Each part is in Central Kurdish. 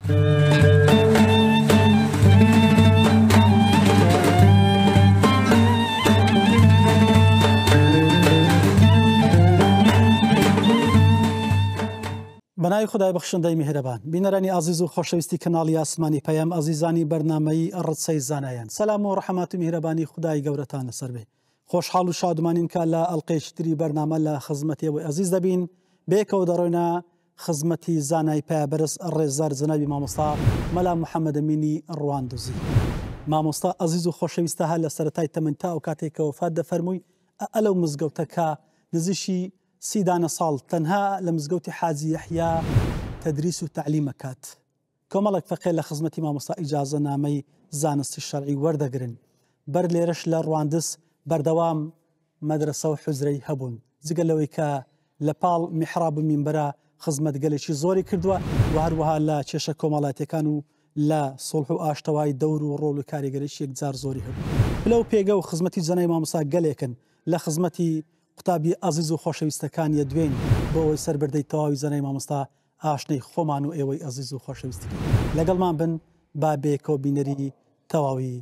بەناوی خودای بەخشندەی میهرەبان. بینەرانی ئازیز و خۆشەویستی کەناڵی ئاسمانی پەیام، ئازیزانی بەرنامەی ڕچەی زانایان، سەلام و ڕەحمات و میهرەبانی خودای گەورەتان لەسەر بێ. خۆشحاڵ و شادمانین کە لە ئەڵقەیەکی تری بەرنامە لە خزمەتی ئێوەی ئەزیز دەبین. بەیەکەوە دەڕۆینە خزمەتی زانای پایەبەرز ڕێزدار جەنابی مامۆستا مەلا محەمەدەمینی ڕواندزی. مامۆستا ئەزیز و خۆشەویستە هەر لە سەرەتای تەمەنی تا ئەو کاتەی کە وەفات دەفەرمووی ئە لەو مزگەوتە کە نزیکی سی دانە ساڵ تەنها لە مزگەوتی حاجی یەحیا تەدریس و تەعلیم ئەکات. کۆمەڵێک فەقێ لە خزمەتی مامۆستا ئیجازە نامەی زانستی شەرعی وەردەگرن. بەر لێرەش لە ڕواندز بەردەوام مەدرەسە و حوجرەی هەبوون. جگە لەوەی کە لە پاڵ میحراب و مینبەرا خزمەتگەلێکی زۆری کردووە و هەروەها لە کێشە کۆمەڵایەتیەکان و لە سوڵح و ئاشتەوایی دەور و ڕۆڵ و کاریگەریی یەکجار زۆری هەبوو. پلە و پێگە و خزمەتی جەنابی مامۆستا گەلێکن لە خزمەتی قوتابیە ئازیز و خۆشەویستەکان یەدوێین بۆ ئەوەی سەربردەی تەواوی زانای مامۆستا ئاشنای خۆمان و ئێوەی ئەزیز و خۆشەویستی کەین. لەگەڵمان بن با بەیەکەوە بینەری تەواوی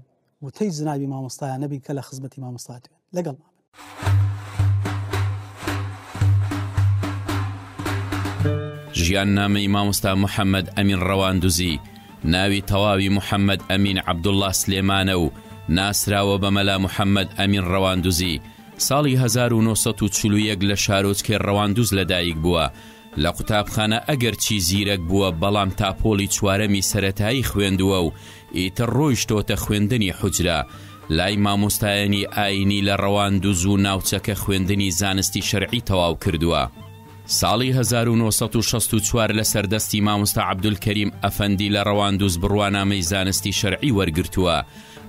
وتەی جنابی مامۆستایانە بین کە لە خزمەتی مامۆستا دوێن. لەگەڵمان بن. ژیاننامەی مامۆستا محەمەد ئەمین ڕەواندوزی، ناوی تەواوی محەمەد ئەمین عەبدوڵڵا سلێمانە و ناسراوە بە مەلا محەمەد ئەمین ڕەواندوزی، ساڵی 1941 لە شارۆچکەی ڕەواندوز لەدایک بووە، لە قوتابخانە ئەگەرچی زیرەک بووە بەڵام تا پۆڵی چوارەمی سەرەتایی خوێندووە و ئیتر ڕۆیشتۆتە خوێندنی حوجرە لای مامۆستایانی ئایینی لە ڕەواندوز و ناوچەکە خوێندنی زانستی شەرعی تەواو کردووە. ساڵی 1964 لەسەر دەستی مامۆستا عەبدولکەریم ئەفەندی لە ڕەواندوز بڕوانامەی زانستی شەرعی وەرگرتووە،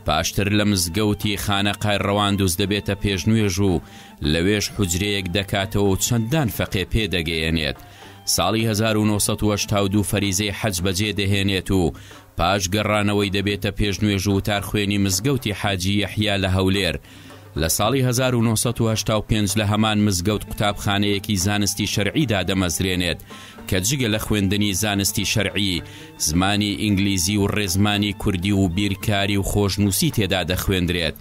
پاشتر لە مزگەوتی خانەقای ڕەواندوز دەبێتە پێشنوێژ و لەوێش حوجرەیەک دەکاتەوە و چەندان فەقێ پێ دەگەیەنێت. ساڵی 1982 فەریزەی حەج بەجێ دەهێنێت و پاش گەڕانەوەی دەبێتە پێشنوێژ و وتارخوێنی مزگەوتی حاجی یەحیا لە هەولێر. لە ساڵی 1985 لە هەمان مزگەوت قوتابخانەیەکی زانستی شەرعی دادەمەزرێنێت کە جگە لە خوێندنی زانستی شەرعی، زمانی ئینگلیزی و ڕێزمانی کوردی و بیرکاری و خۆشنووسی تێدا دەخوێندرێت.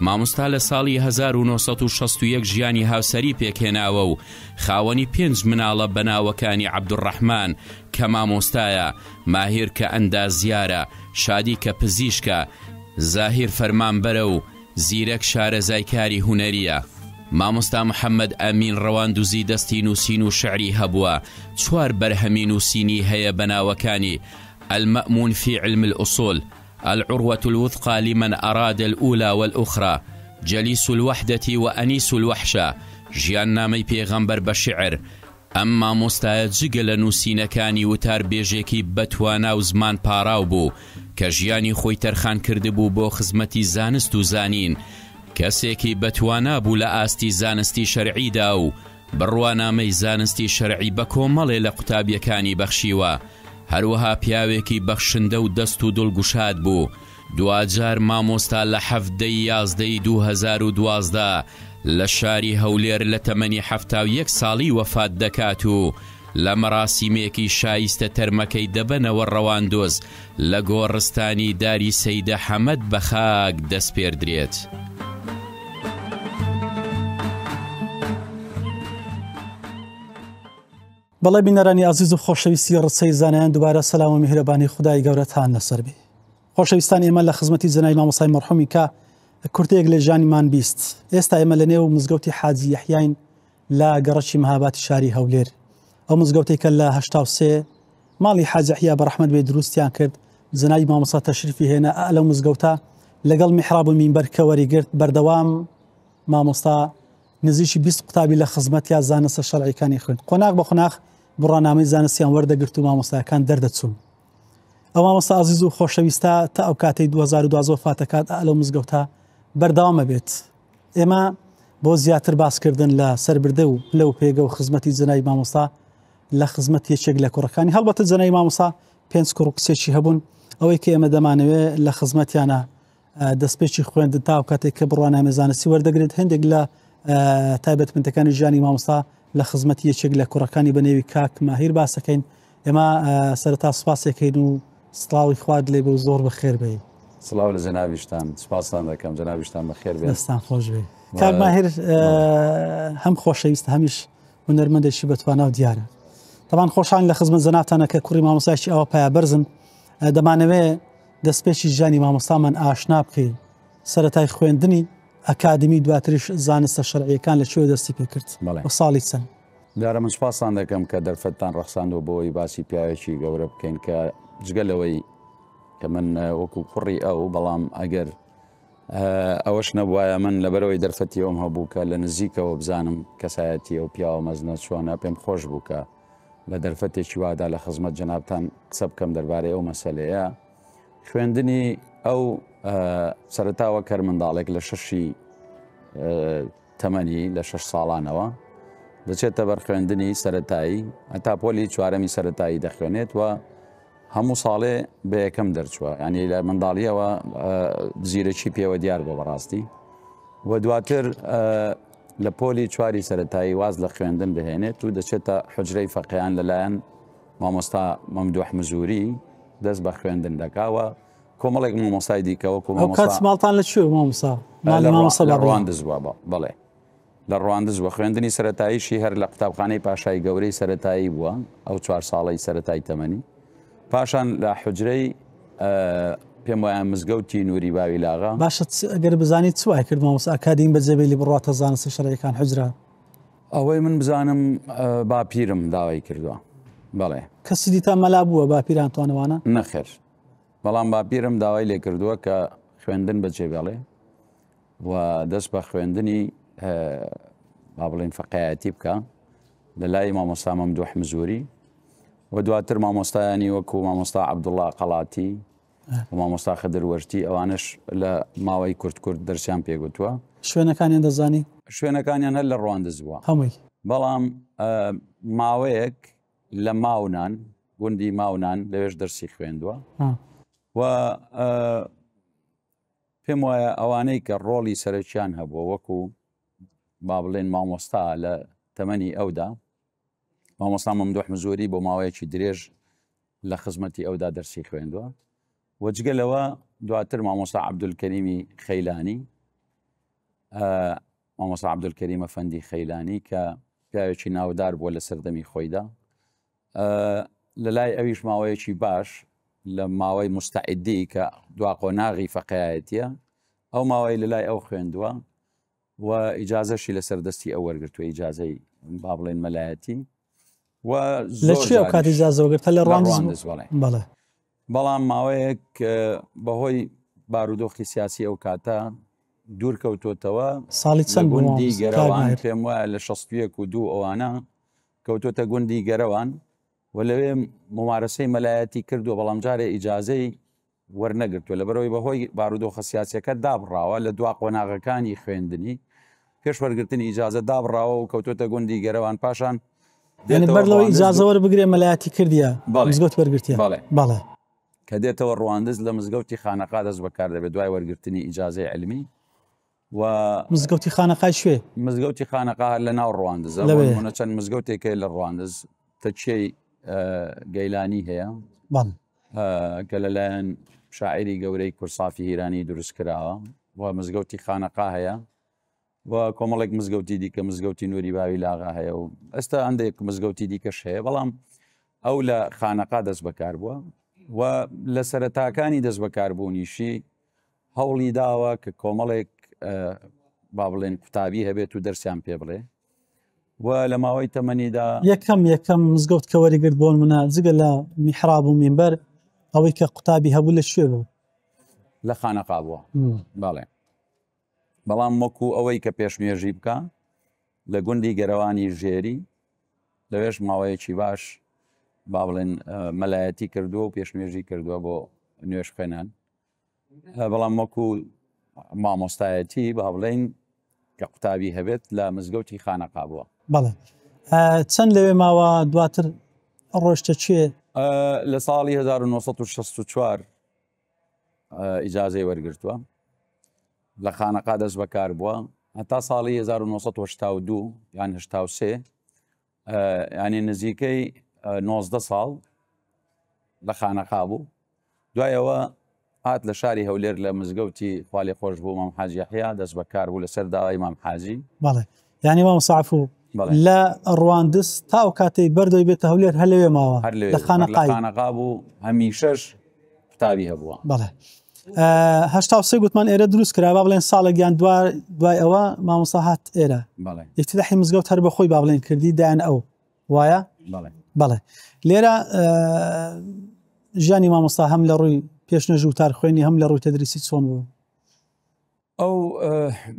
مامۆستا لە ساڵی 1961 ژیانی هاوسەری پێکهێناوە و خاوەنی پێنج مناڵە بە ناوەکانی عەبدولڕەحمان کە مامۆستایە، ماهیر کە ئەندازیارە، شادی کە پزیشکە، زاهیر فەرمانبەرە و زیرەک شارەزای کاری هونەرییە. مامۆستا محەمەد ئەمین ڕەواندوزی دەستی نووسین و شعری هەبووە، چوار بەرهەمی نووسینی هەیە بە ناوەکانی، المأمون فی علم الاصول، العروە الوثقی لمن اراد الاولی والاخری، جلیس الوحدە وانیس الوحشە، ژیاننامەی پێغەمبەر بە شیعر، ئەم مامۆستایە جگە لە نووسینەکانی وتار بێژێکی بەتوانا و زمان پاراو بوو کە ژیانی خۆی تەرخان کردبوو بۆ خزمەتی زانست و زانین، کەسێکی بەتوانا بوو لە ئاستی زانستی شەرعیدا و بڕوانامەی زانستی شەرعی بە کۆمەڵێ لە قوتابیەکانی بەخشیوە، هەروەها پیاوێکی بەخشندە و دەست و دڵ گوشاد بوو، دواجار مامۆستا لە 17 ی 11 ی 2012 لە شاری هەولێر لە تەمەنی 71 ساڵی وەفات دەکات و لە مەراسیمێکی شایستە تەرمەکەی دەبەنەوە ڕەواندوز لە گۆڕستانی داری سەیدە حەمەد بە خاک دەسپێردرێت. بەڵێ بینەرانی ئازیز و خۆشەویستی ڕچەی زانایان دووبارە سەلام و میهرەبانی خودای گەورەتان لەسەر بێ. خۆشەویستان ئێمە لە خزمەتی جەنابی مامۆستای مەرحومی کە کورتەیەک لە ژیانیمان 20 ئێستا ئێمە لە نێو مزگەوتی حاجی یەحیاین لە گەڕەکی مەهاباتی شاری هەولێر ئەو مزگەوتێک کە لە 83 ماڵی حاجی یەحیا بە ڕەحمەت بێ دروستیان کرد جەنابی مامۆستا تەشریفی هێنا ئە لەو مزگەوتە لەگەڵ میحراب و مینبەر کە وەریگرت بەردەوام مامۆستا نزیکی 20 قوتابی لە خزمەتیا زانستە شەرعیەکانی خوێند قۆناغ بە قۆناغ بڕوانامەی زانستیان وەردەگرت و مامۆستاکان دەردەچوون ئەو مامۆستا ئازیز و خۆشەویستە تا ئەو کاتەی 2012 وەفاتەکات ئا لەو مزگەوتە بەردەوامە بێت ئێمە بۆ زیاتر باسکردن لە سەربردە و پلە و پێگە و خزمەتی جەنابی مامۆستا لە خزمەت یەکێک لە کوڕەکانی هەڵبەتە جەنابی مامۆستا پێنج کوڕ و کچێکی هەبوون ئەوەی کە ئێمە دەمانەوێت لە خزمەتیانە دەستپێکی خوێندن تا کاتێک کە بڕوانامە زانستی وەردەگرێت هەندێک لە تایبەتمەندەکانی ژیانی مامۆستا لە خزمەتی یەکێک لە کوڕەکانی بە نێوی کاک ماهیر باسەکەین ئێمە سەرەتا سوپاسێکەین و سڵاوی خوات لێ بێ و زۆر بەخێر بێی. سڵاو لە جەنابیشتان، سپاستان دەکەم، جەنابیشتان بەخێر بێن. دەستان خۆش بێ. کاک ماهر هەم خۆشەویستە هەمیش هونەرمەندێکی بەتوانا و دیارە. تەبان خۆشحاڵین لە خزمەت جەنابتانە کە کوڕی مامۆستایەکی ئاوا پایەبەرزن. دەمانەوێ دەستپێکی ژیانی مامۆستامان ئاشنا بکەی. سەرەتای خوێندنی ئەکادیمی دواتریش زانستە شەرعیەکان لە کوێ دەستی پێکرد و ساڵی چەند؟ دیارە من سوپاستان دەکەم کە دەرفەتتان ڕەخساندوە بۆ ئەوەی باسی پیاوێکی گەورە بکەین کە جگە لەوەی کە من وەکو کوڕی ئەو بەڵام ئەگەر ئەوەش نەبوایە من لەبەرەوەی دەرفەتی ئەوم هەبوو کە لە نزیکەوە بزانم کەسایەتی ئەو پیاوە مەزنە چۆنە پێم خۆش بوو کە لە دەرفەتێکی وادا لە خزمەت جەنابتان قسە بکەم دەربارەی ئەو مەسەلەیە خوێندنی ئەو سەرەتا وەک هەر منداڵێک لە شەشی تەمەنی لە شەش ساڵانەوە دەچێتە بەر خوێندنی سەتایی هەتا پۆلی چوارەمی سەتایی دەخوێنێت و هەموو ساڵێ بە یەکەم دەرچووە ینی لە منداڵیەوە زیرەکی پێوە دیار بۆ بەڕاستی و دواتر لە پۆلی چواری سەتایی واز لە خوێندن دەهێنێت و دەچێتە حجرەی فەقیان لەلایەن مامۆستا مەمدوح مزوری دەست بە خوێندن دەکا و کۆمەڵێک مامۆستای دیکە وەکو ئەو کات ماڵتان لە کوێ مامۆستا؟ ماڵی مامۆستا لە ڕواندز بووە بەڵێ لە ڕواندز بووە خوێندنی سەرەتاییشی هەر لە قوتابخانەی پاشای گەورەی سەرەتایی بووە ئەو چوار ساڵەی سەرەتای تەمەنی پاشان لە حجرەی پێم وایە مزگەوتی نوری باوی لاغا باشە ئەگەر بزانیت چ وای کرد مامۆستا ئەکادیم بەجێبێلی بڕواتە زانستە شەرعیەکان حجرە ئەوەی من بزانم باپیرم داوای کردووە بەڵێ. کەسی دیتان مەلا بووە باپیرانتان ئەوانە؟ نەخێر بەڵام باپیرم داوای لێ کردووە کە خوێندن بەجێ بێڵێ و دەست بە خوێندنی با بڵێن فەقایەتی بکە لە لای مامۆستا مەمدوح مزوری و دواتر مامۆستایانی وەکو مامۆستا عەبدوڵڵا قەڵاتی و مامۆستا خدر وەرتی ئەوانەش لە ماوەی کورت کورت دەرسیان پێگوتووە. شوێنەکانیان دەزانی؟ شوێنەکانیان هەر لە ڕواندز بووە هەمووی. بەڵام ماوەیەک لە ماونان گوندی ماونان لەوێش دەرسی خوێندووە و پێم وایە ئەوانەی کە ڕۆڵی سەرەکیان هەبووە وەکو با بڵێن مامۆستا لە تەمەنی ئەودا مامۆستا مەمدوح مزوری بۆ ماوەیەکی درێژ لە خزمەتی ئەودا دەرسی خوێندووە و جگە لەوە دواتر مامۆستا عەبدولکەریمی خەیلانی مامۆستا عەبدولکەریم ئەفەندی خەیلانی کە پیاوێکی ناودار بووە لە سەردەمی خۆیدا لە لای ئەویش ماوەیەکی باش لە ماوەی مستعدی کە دوا قۆناغی فەقیایەتیە ئەو ماوەی لە لای ئەو خوێندووە و ئیجازەشی لەسەر دەستی ئەو وەرگرتووە ئیجازەی با بڵێن مەلایەتی و لە کوێ ئەو کات ئیجازە وەرگرتە لە ڕواندز بەڵێ بەڵێ بەڵام ماوەیەک بەهۆی بارودۆخی سیاسی ئەو کاتە دوور کەوتۆتەوە ساڵی چەند گوندی گەرەوان پێم وایە لە 61 و دوو ئەوانە کەوتۆتە گوندی گەرەوان و لەوێ ممارەسەی مەلایەتی کردووە بەڵام جارێ ئیجازەی وەرنەگرتووە لەبەرئەوەی بەهۆی بارودۆخە سیاسیەکە دابڕاوە لە دوا قۆناغەکانی خوێندنی پێش وەرگرتنی ئیجازە دابڕاوە و کەوتۆتە گوندی گەرەوان پاشان یعنی بەر لەوەی ئیجازە وەربگرێ مەلایەتی کردیە مزگەوت وەرگرتیە بەڵێ بەڵێ کە دێتەوە ڕواندز لە مزگەوتی خانەقا دەست بەکار دەبێت دوای وەرگرتنی ئیجازەی علمی و مزگەوتی خانەقای شوێ مزگەوتی خانەقا هەر لە ناو ڕواندزە بۆ چەند مزگەوتێک هەیە لە ڕواندز تەکیەی گەیلانی هەیە بەڵێ کە لەلایەن شاعیری گەورەی کورد سافی هیرانی دروست کراوە و مزگەوتی خانەقا هەیە و کۆمەڵێک مزگەوتی دیکە مزگەوتی نوری باوی لاغا هەیە و ئێستا هەندێک مزگەوتی دیکەش هەیە بەڵام ئەو لە خانەقا دەست بەکار بووە و لە سەرەتاکانی دەست بەکاربوونیشی هەوڵی داوە کە کۆمەڵێک با بڵێن قوتابی هەبێت و دەرسیان پێ بڵێ و لە ماوەی تەمەنیدا یەکەم یەکەم مزگەوت کە وەریگرت بۆ منە جگە لە میحراب و مینبەر ئەوەی کە قوتابی هەبوو لە کوێ بوو؟ لە خانەقا بووە بەڵێ بەڵام وەکو ئەوەی کە پێشنوێژی بکە لە گوندی گەرەوانی ژێری لەوێش ماوەیەکی باش با بڵێن مەلایەتی کردووە و پێشنوێژی کردووە بۆ نوێژ خوێنان بەڵام وەکو مامۆستایەتی با بڵێین کە قوتابی هەبێت لە مزگەوتی خانەقا بووە. بەڵێ چەند لەوێ ماوە دواتر ڕۆشتە کوێ؟ لە ساڵی 1964 ئیجازەی وەرگرتووە لە خانەقا دەست بەکار بووە هەتا ساڵی 1982 یان 83 ینی نزیکەی 19 ساڵ لە خانەقا بوو. دوای ئەوە هات لە شاری هەولێر لە مزگەوتی خوالێ خۆش بوو مام حاجی یەحیا دەست بەکار بوو لەسەر داوای مام حاجی. بەڵێ یانی مامۆستا عەفوو لە ڕواندز تا ئەو کاتەی بەردەوی بێتە هەولێر هەر لەوێ ماوە هەر لەوێ لە خانەقای خانەقا بوو هەمیشەش قوتابی هەبووە. بەڵێ 83 گوتمان ئێرە دروست کرا با بڵێن ساڵێک یان دوای ئەوە مامۆستا هات ئێرە بەڵێ ئیفتتاحی مزگەوت هەر بە خۆی با بڵێن کردی دایان ئەو وایە؟ بەڵێ. بەڵێ لێرە ژیانی مامۆستا هەم لە ڕووی پێشنوێژ و وتارخوێنی هەم لە ڕووی تەدریسی چۆن بوو؟ ئەو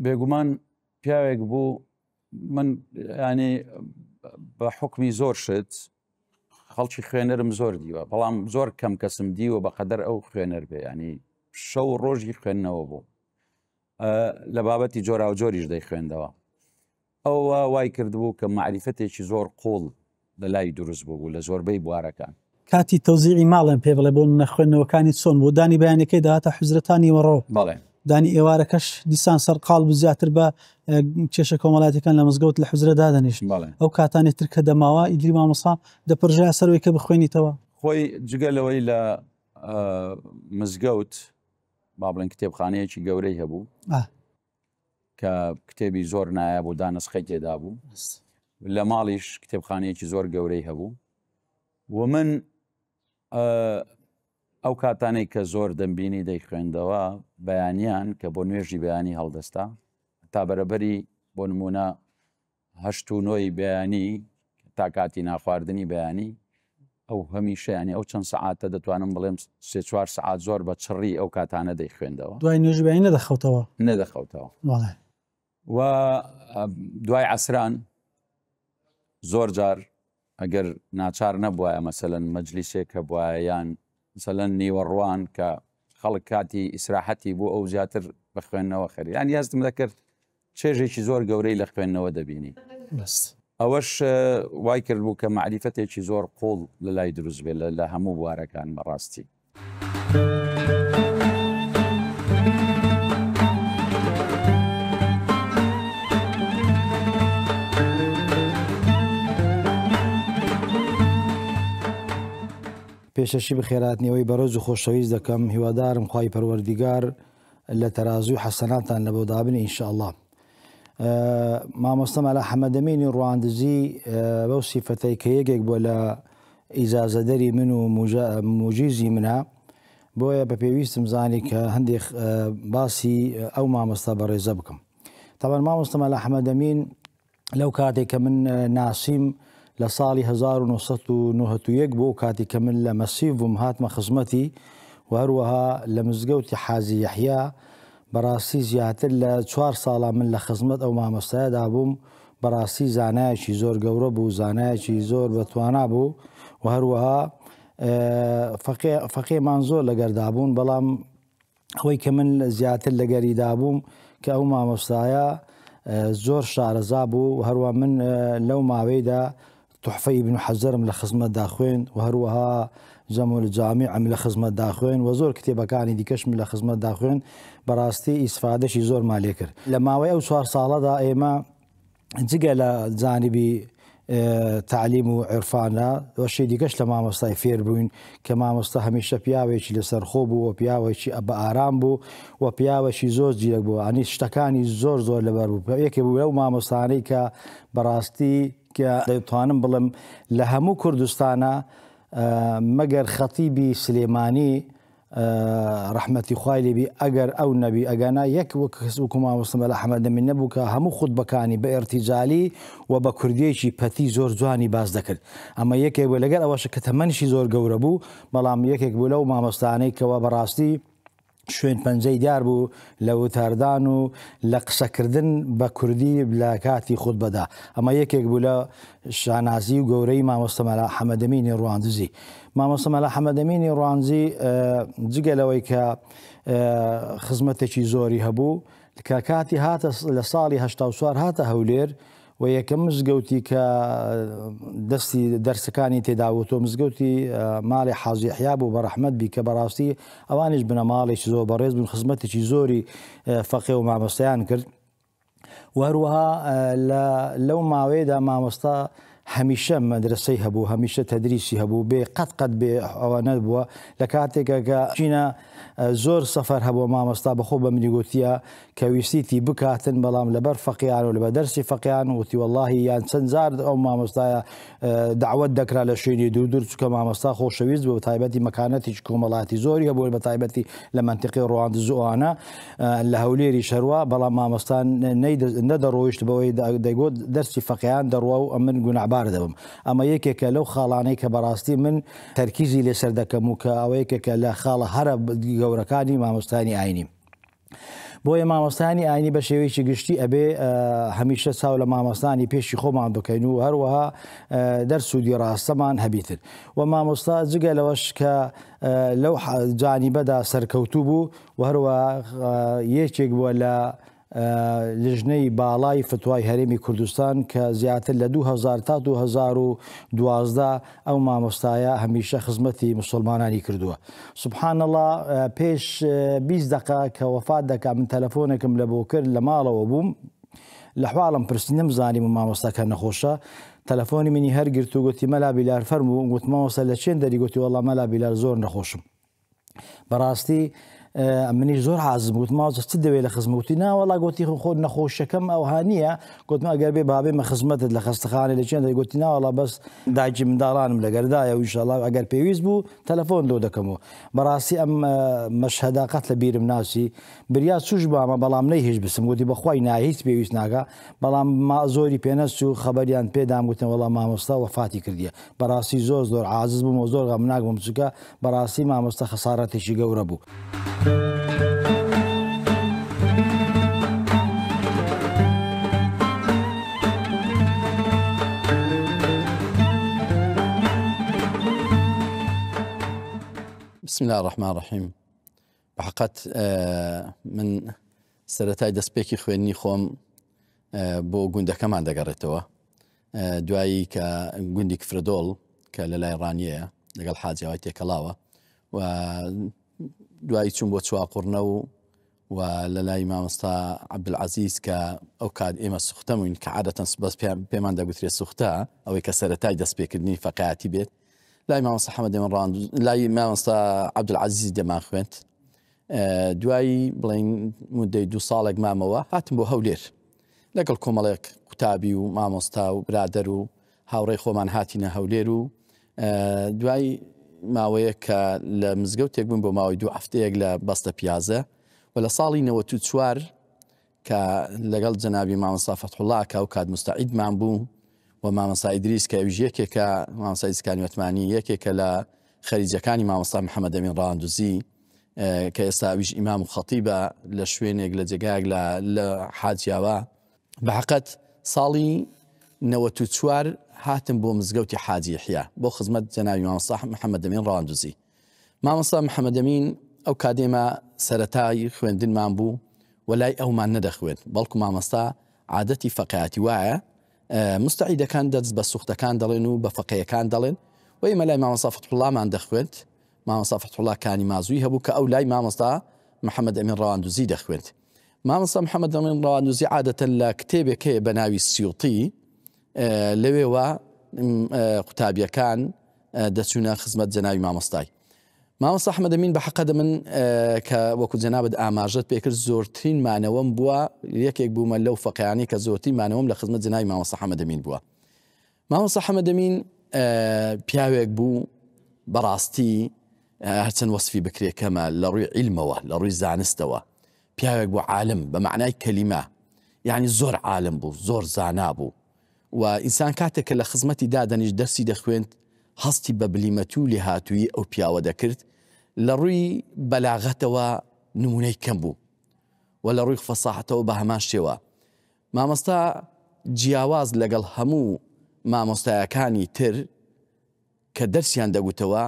بێگومان پیاوێک بوو من ینی بە حکمی زۆر شت خەڵکی خوێنەرم زۆر دیوە بەڵام زۆر کەم کەسم دیوە بە قەدەر ئەو خوێنەر بێ ینی شەو ڕۆژی خوێندنەوە بوو لە بابەتی جۆراوجۆریش دەیخوێندەوە ئەوە وای کردبوو کە مەعریفەتێکی زۆر قووڵ لە لای دروست بووبوو لە زۆربەی بوارەکان. کاتی تەوزیعی ماڵیان پێ بڵێ بۆ نمونە خوێندنەوەکانی چۆن بوو دانی بەیانەکەی دەهاتە حوجرە تا نیوەڕۆ بەڵێ. دانی ئێوارەکەش دیسان سەرقاڵ بوو زیاتر بە کێشە کۆمەڵاتیەکان لە مزگەوت لە حوجرە دادەنیشت بەڵێ. ئەو کاتانەی تر کە دەماوە ئیدری مامۆستا دەپرژایە سەرەوەی کە بخوێنیتەوە. خۆی جگە لەوەی لە مزگەوت با بڵێن کتێبخانەیەکی گەورەی هەبوو. کە کتێبی زۆر نایاب و دانسقەی تێدا بوو لە ماڵیش کتێبخانەیەکی زۆر گەورەی هەبوو و من ئەو کاتانەی کە زۆر دەمبینی دەیخوێندەوە بەیانیان کە بۆ نوێژی بەیانی هەڵدەستا تا بەرەبەری بۆ نمونە هەشت و نۆی بەیانی تا کاتی ناخواردنی بەیانی ئەو هەمیشە ینی ئەو چەند سەعاتە دەتوانم بڵێم سێ چوار سەعات زۆر بە چڕی ئەو کاتانە دەیخوێندەوە. دوای نوێژی بەیانی نەدەخەوتەوە؟ نەدەخەوتەوە. بەڵێ. و دوای عەسران زۆر جار ئەگەر ناچار نەبوایە مەسەلەن مەجلیسێک هەبوایە یان مەسەلەن نیوەڕوان کە خەڵک کاتی ئیسراحەتی بوو ئەو زیاتر بە خوێندنەوە خەریک یانی هەستم دەکرد چێژێکی زۆر گەورەی لە خوێندنەوە دەبینی. ئەوەش وای کردبوو کە مەعریفەتێکی زۆر قووڵ لە لای دروست بێت لە هەموو بوارەکان بەڕاستی. پێشەشی بەخێرهاتنی بەڕێز و خۆشەویست دەکەم هیوادارم خوای پەروەردیگار لە تەرازوی حەسەناتان لەبۆ دابنێ ان شاء اللە مامۆستا مەلا حەمەدەمینی ڕواندزی بەو سیفەتەی کە یەکێک بووە لە ئیجازەدەری من و موجیزی منە بۆیە بە پێویستم زانی کە هەندێک باسی ئەو مامۆستا بەڕێزە بکەم تاوان مامۆستا مەلا حەمەدەمین لەو کاتێک کە من ناسیم لە ساڵی 1991 بۆ کاتی کە من لە مەسیف بووم هاتمە خزمەتی و هەروەها لە مزگەوتی حازی یەحیا بەڕاستی زیاتر لە چوار ساڵە من لە خزمەت ئەو مامۆستایەدا بووم بەڕاستی زانایەکی زۆر گەورە بوو زانایەکی زۆر بەتوانا بوو و هەروەها فەقێمان زۆر لەگەردا بوون بەڵام ئەوەی کە من زیاتر لەگەریدا بووم کە ئەو مامۆستایە زۆر شارەزا بوو و هەروە من لەو ماوەیدا تحفەی ابن حەجەرم لە خزمەتدا خوێند و هەروەها جەمع الجامیعم لە خزمەتدا خوێند و زۆر کتێبەکانی دیکەشم لە خزمەتدا خوێند بەڕاستی ئیسفادەشی زۆرمان لێ کرد لە ماوەی ئەو چوار ساڵەدا ئێمە جگە لە جانبی تەعلیم و عیرفانە وەشی دیکەش لە مامۆستای فێر بووین کە مامۆستا هەمیشە پیاوێکی لەسەرخۆ بوو و پیاوێکی بە ئارام بوو و پیاوێکی زۆر زیرەک بوو ئەنی شتەکانی زۆر زۆر لەبەر بوو یەکێ بوو لەو مامۆستانەی کە بەڕاستی کە دەتوانم بڵێم لە هەموو کوردستانە مەگەر خەتیبی سلێمانی ڕەحمەتی خوای لێبی ئەگەر ئەو نەبی ئەگەنا یەک وەک کەس وەکو مامۆستا مەلا حەمەد ئەمین نەبوو کە هەموو خوتبەکانی بە ئێرتیجالی و بە کوردیەکی پەتی زۆر جوانی باس دەکرد ئەمە یەکێک بوو لەگەر ئەوەش کە تەمەنیشی زۆر گەورە بوو بەڵام یەکێک بوو لەو مامۆستانەی کەوا بەڕاستی شوێن پەنجەی دیار بوو لە وتاردان و لە قسەکردن بە کوردی لە کاتی خوتبەدا ئەمە یەکێک بوو لە شانازی و گەورەی مامۆستا مەلا حەمەدەمینی ڕواندزی. مامۆستا مەلا حەمەدەمینی ڕواندزی جگە لەوەی کە خزمەتێکی زۆری هەبوو کە کاتی هاتە لە ساڵی 84 هاتە هەولێر و یەکەم مزگەوتی کە دەستی دەرسەکانی تێداوتۆ مزگەوتی ماڵی حازی حیا بوو بە ڕەحمەت بی کە بەڕاستی ئەوانیش بنەماڵێکی زۆر بەڕێز بوون خزمەتێکی زۆری فەقێ و مامۆستایان کرد و هەروەها لەو ماوەیەدا مامۆستا هەمیشە مەدرەسەی هەبوو، هەمیشە تەدریسی هەبوو، بێ قەت قەت بێ ئەوە نەبووە، لە کاتێکا کە چینە زۆر سەفەر هەبووە مامۆستا بەخۆ بە منی گوتیە کە ویستیتی بکاتن بەڵام لەبەر فەقیان و لەبەر دەرسی فەقیان وتی وەڵاهی یان چەند جار ئەو مامۆستایە دەعوەت دەکرا لە شوێنی دوور دوور چونکە مامۆستا خۆشەویست بوو بەتایبەتی مەکانەتێکی کۆمەڵاتی زۆری هەبوو بەتایبەتی لە مەنتیقەی ڕواندز و ئەوانە لە هەولێریش هەروا بەڵام مامۆستا نەدەڕۆیشت بەوەی دەیگوت دەرسی فەقێیان دەڕوا و ئەمن گوناهبار دەبم ئەمە یەکێکە لەو خاڵانەی کە بەڕاستی من تەرکیزی لەسەر دەکەم و کە ئەوە یەکێکە لە خاڵە هەرە گەورەکانی مامۆستایانی ئاینی. بۆیە مامۆستایانی ئاینی بە شێوەیەکی گشتی ئەبێ هەمیشە چاو لە مامۆستانی پێشی خۆمان بکەین و هەروەها دەرس و دیڕاستەمان هەبیتن و مامۆستا جگە لەوەش کە لەو جانیبەدا سەرکەوتوو بوو و هەروەها یەکێک بووە لە لیژنەی باڵای فتوای هەرێمی کوردستان کە زیاتر لە 2000 تا 2012 ئەو مامۆستایە هەمیشە خزمەتی مسوڵمانانی کردووە. سبحان اللە پێش 20 دەقە کە وەفات دەکا من تەلەفۆنێکم لە بۆ کرد لە ماڵەوە بووم لە حواڵم پرسی نەمزانیبوو مامۆستاکە نەخۆشە تەلەفۆنی منی هەرگرت و گوتی مەلا بیلار فەرموو گوتم مامۆستا لە چێن دەری گوتی وەڵا مەلا بیلار زۆر نەخۆشم بەڕاستی منیش زۆر عازم گوتم ماوە چ دەوێت لە خزمە گوتی ناوەڵا گوتی خۆ نەخۆشەکەم ئەوها نییە گوتم ئەگەر بێ بابێ مە خزمەتت لە خەستەخانە لە چێن گوتی ناوەڵا بەس دایکی منداڵانم لەگەردایە و ئینشاءاللە ئەگەر پێویست بوو تەلەفۆن لۆ دەکەمەوە بەڕاستی ئەم مەشهەدا قەت لە بیرم ناچی بریا چوش بامە بەڵام نەیهێشت بچم گوتی بەخوای نا هیچ پێویست ناکا بەڵام ما زۆری پێنەچوو خەبەریان پێدام گوتن وەڵا مامۆستا وەفاتی کردیە بەڕاستی زۆر زۆر عاجز بووم و زۆر غەمناک بووم چونکە بەڕاستی مامۆستا خەسارەتێکی گەورە بوو. بسم الله الرحمن الرحیم بەحقەت من سەرەتای دەستپێکی خوێندنی خۆم بۆ گوندەکەمان دەگەڕێتەوە دوایی کە گوندی کفرەدۆڵ کە لە لای ڕانیەیە لەگەڵ حاجیاوای تێکەڵاوە و دوایی چوون بۆ چواقوڕنە و و لە لای مامۆستا عەبدولعەزیز کە ئەو کات ئێمە سوختە بووین کە عادەتەن بەس پێمان دەگوترێت سوختە ئەوەی کە سەرەتای دەستپێکردنی فەقایەتی بێت لای مامۆستا حەمەد دێمن ڕاند لای مامۆستا عەبدولعەزیزی دەمان خوێند دوایی بڵین مدەی دو ساڵێک مامەوە هاتم بۆ هەولێر لەگەڵ کۆمەڵێک قوتابی و مامۆستا و برادەر و هاوڕێی خۆمان هاتینە هەولێر و دوای ماوەیەک کە لە مزگەوتێک بوون بۆ ماوەی دوو هەفتەیەک لە بەستە پیازە و لە ساڵی 94 کە لەگەڵ جەنابی مامۆستا فەتحوڵا کە ئەو کات مستعیدمان بوو و مامۆستا ئیدریس کە ئەویش یەکێکە مامۆستا ئیدریس وەتمانی یەکێکە لە خەریجەکانی مامۆستا محەممەد ئەمین ڕاندوزی کە ئێستا ئەویش ئیمام و خەتیبە لە شوێنێک لە جێگایەک لە حاجیاوە بە حەقەت ساڵی 94 هاتم بۆ مزگەوتی حاجی یەحیا بۆ خزمەت جەنابی مامۆستا محەممەد ئەمین ڕەواندوزی. مامۆستا محەممەد ئەمین ئەو کات ئێمە سەرەتای خوێندنمان بوو و لای ئەومان نەدەخوێند، بەڵکو مامۆستا عادەتی فەقێیەتی وایە مستعیدەکان دەرس بە سوختەکان دەڵێن و بە فەقێیەکان دەڵێن و ئێمە لای مامۆستا فەتحوڵامان دەخوێند. مامۆستا فەتحوڵا کانی مازووی هەبوو کە ئەو لای مامۆستا محەممەد ئەمین ڕەواندوزی دەخوێند. مامۆستا محەممەد ئەمین ڕەواندوزی عادەتەن لە کتێبێک هەیە بە ناوی سیوطی لەوێوە قوتابیەکان دەچوونە خزمەت جەناوی مامۆستای. مامۆستا ئەحمەد ئەمین بە حەقە دەمن کە وەکو جەنابت ئاماژەت پێکرد زۆرترین مانەوەم بووە یەکێک بوومە لەو فەقیانەی کە زۆرترین مانەوەم لە خزمەت جەناوی مامۆستا حەمەد ئەمین بووە. مامۆستا حەمەد ئەمین پیاوێک بوو بەڕاستی هەرچەند وەسفی بکرێ کەمە لە ڕووی عیلمەوە لە ڕووی زانستەوە پیاوێک بوو عالم بە معنای کەلیمە یعنی زۆر عالم بوو زۆر زانا بوو و ئینسان کاتێک کە لە خزمەتی دادەنیش دەرسی دەخوێند هەستی بە بلیمەتی و لێهاتوویی ئەو پیاوە دەکرد لە ڕووی بەلاغەتەوە نمونەی کەم بوو و لە ڕووی فەساحەتەوە بە هەمان شێوە مامۆستا جیاواز لەگەڵ هەموو مامۆستایەکانی تر کە دەرسیان دەگوتەوە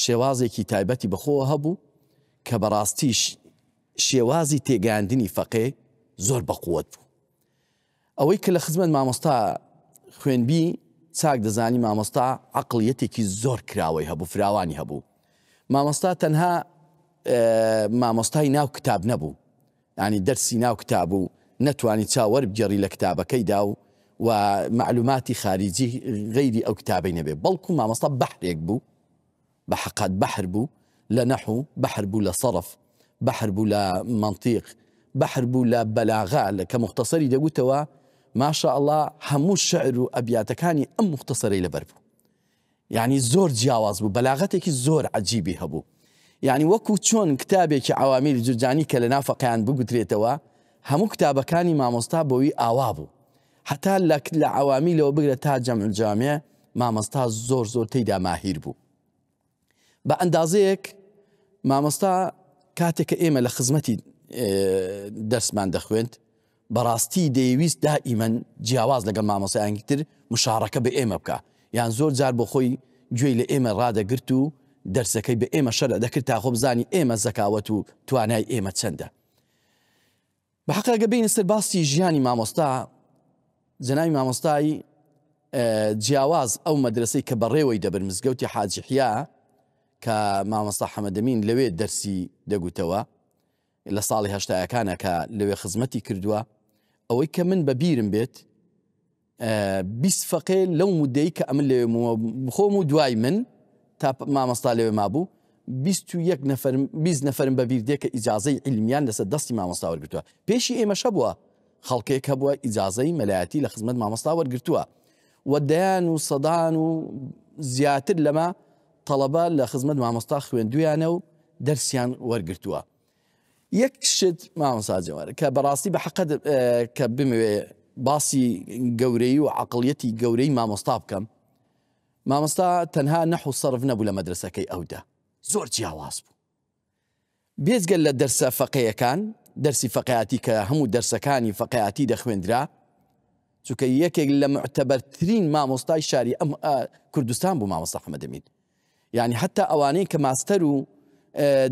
شێوازێکی تایبەتی بەخۆوە هەبوو کە بەڕاستیش شێوازی تێگەیاندنی فەقێ زۆر بەقوەت بوو. ئەوەی کە لە خزمەت مامۆستا خوێنبی چاک دەزانی مامۆستا عەقڵیەتێکی زۆر کراوەی هەبوو فراوانی هەبوو. مامۆستا تەنها مامۆستای ناو کتاب نەبوو. یانی دەرسی ناو کتاب و نەتوانی چاو وەربگێڕی لە کتابەکەیدا و و مەعلوماتی خاریجی غەیری ئەو کتابەی نەبێ، بەڵکو مامۆستا بەحرێک بوو، بە حەقات بەحر بوو لە نەحو، بەحر بوو لە سەڕف، بەحر بوو لە مەنتیق، بەحر بوو لە بەلاغە، لە کە موختەسەری دەگوتەوە ماشاء اللە هەموو شعر و ئەبیاتەکانی ئەم موختەسەرەی لەبەر بوو. یانی زۆر جیاواز بوو، بەلاغەتێکی زۆر عەجیبی هەبوو. یانی وەکو چۆن کتابێکی عەوامیل جورجانی کە لەناو فەقێیان بگوترێتەوە، هەموو کتابەکانی مامۆستا بۆوی ئاوا بوو. هەتا لە لە عەوامیلەوە بگرە تا جەمع الجوامع مامۆستا زۆر زۆر تێیدا ماهیر بوو. بە ئەندازەیەک مامۆستا کاتێک کە ئێمە لە خزمەتی دەرسمان دەخوێند، بەڕاستی دەیویست دائیمەن جیاواز لەگەڵ مامۆستایانی تر مشاڕەکە بە ئێمە بکا، یان زۆر جار بۆ خۆی گوێی لە ئێمە ڕادەگرت و دەرسەکەی بە ئێمە شەرع دەکرد تا خۆ بزانی ئێمە زەکاوەت و توانای ئێمە چەندە. بە حەق ئەگەر بێینە سەر باسی ژیانی مامۆستا، جەنابی مامۆستای جیاواز ئەو مەدرەسەی کە بەڕێوەی دەبرد مزگەوتی حاجی حیا کە مامۆستا حەمەدەمین لەوێ دەرسی دەگوتەوە، لە ساڵی هەشتایەکانە کە لەوێ خزمەتی کردووە ئەوەی کە من بە بیرم بێت 20 فەقێ لەو مدەی کە ئەمن لەوێ خۆم و دوای من تا مامۆستا لەوێ مابوو 21 نەفەر 20 نەفەرم بە بیر دێ کە ئیجازەی عیلمیان لەسەر دەستی مامۆستا وەرگتووە پێشی ئێمەش هەبووە خەڵکێک هەبووە ئیجازەی مەلایەتی لە خزمەت مامۆستا وەرگتووە و دەیان و سەدان و زیاتر لەمە تەڵەبە لە خزمەت مامۆستا خوێندویانە و دەرسیان وەرگرتووە. یەک شت مامۆستا جەوار کە بەڕاستی بە حەقەت کە بمەوێ باسی گەورەی و عقلیەتی گەورەی مامۆستا بکەم مامۆستا تەنها نەح و سەرف نەبوو لە مەدرسەکەی ئەودا زۆر جیاواز بوو بێجگە لە دەرسە فەقێیەکان دەرسی فەقیاتی کە هەموو دەرسەکانی فەقیاتی دەخوێندرا چونکە یەکێک لە معتەبەرترین مامۆستای شاری ئەم کوردستان بوو مامۆستا حەمەدەمین یعنی حتا ئەوانەی کە ماستەر و